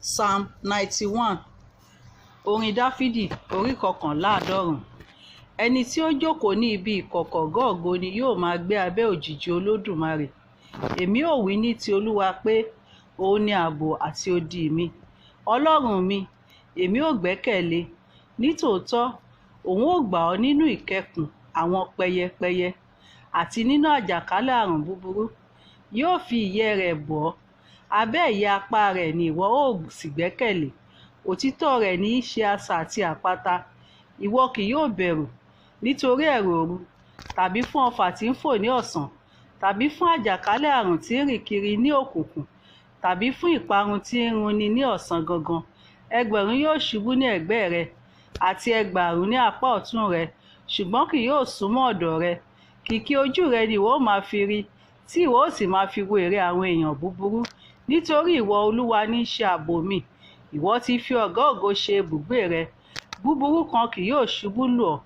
Psalm 91. Orin Dáfídì orí 91. Ẹni tí ó jókòó ní ibi ìkọ̀kọ̀ Ọ̀gá ògo ni yóò máa gbé abẹ́ òjìji Olódùmarè. Èmi ó wí ní ti Olúwa pé, òun ni ààbò àti odi mi. Ọlọ́run mi, èmi ó gbẹ́kẹ̀lé. Nítòótọ́, òun ó gbà ọ́ nínú ìkẹkùn àwọn pẹyẹpẹyẹ àti nínú àjàkálẹ̀ àrùn búburú. Yóò fi ìyẹ́ rẹ̀ bò ọ́. Abẹ́ ìyẹ́ apá rẹ̀ ni ìwọ ó sì gbẹ́kẹ̀lé. Òtítọ́ rẹ̀ ní í ṣe asà àti àpáta. Ìwọ kì yóò bẹ̀rù nítorí ẹ̀rù òru, tàbí fún ọfà tí ń fò ní ọ̀sán, tàbí fún àjàkálẹ̀ àrùn tí ń rìn kiri ní òkùnkùn, tàbí fún ìparun tí ń runni ní ọ̀sán gangan. Ẹgbẹ̀rún yóò ṣubú ní ẹ̀gbẹ́ rẹ, àti ẹgbààrún ní apá ọ̀tún rẹ, ṣùgbọ́n kì yóò súnmọ́ ọ̀dọ̀ rẹ. Kìkì ojú rẹ ni ìwọ ó máa fi rí, tí ìwọ ó sì máa fi wo ère àwọn èèyàn búburú. Nítorí ìwọ Olúwa ní í ṣe ààbò mi. Ìwọ ti fi Ọ̀gá ògo ṣe ibùgbé rẹ. Búburú kan kì yóò ṣubú lù ọ́,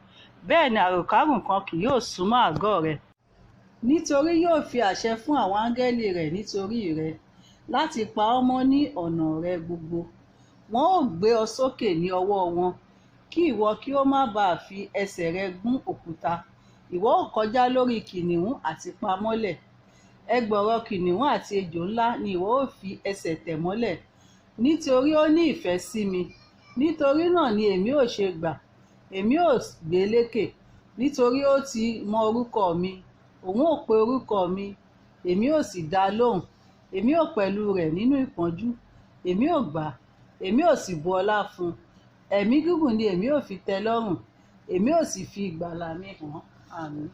bẹ́ẹ̀ ni àrùnkárùn kan kì yóò súnmọ́ àgọ́ rẹ. Nítorí yóò fi àṣẹ fún àwọn áńgẹ́lì rẹ̀ nítorí rẹ, láti pa ọ́ mọ́ ní ọ̀nà rẹ gbogbo. Wọn ó gbé ọ sókè ní ọwọ́ wọn, kí ìwọ kí ó má ba à fi ẹsẹ̀ rẹ gún òkúta. Ìwọ ó kọjá lórí kìnnìún àti pamọ́lẹ̀. Ẹgbọrọ kìnnìún àti ejò ńlá ni ìwọ ó fi ẹsẹ̀ tẹ̀ mọ́lẹ̀. Nítorí ó ní ìfẹ́ sí mi, nítorí náà ni èmi ó ṣe gbà, èmi ó gbé lékè. Nítorí ó ti mọ orúkọ mi, òun ó pe orúkọ mi, èmi ó sì dá a lóhùn. Èmi ó pẹ̀lú rẹ̀ nínú ìpọ́njú, èmi ó gbà á, èmi ó sì bu ọlá fún un. Ẹ̀mí gígùn ni èmi ó fi tẹ́ lọ́rùn, èmi ó sì fi ìgbàlà mi hàn. Àmín.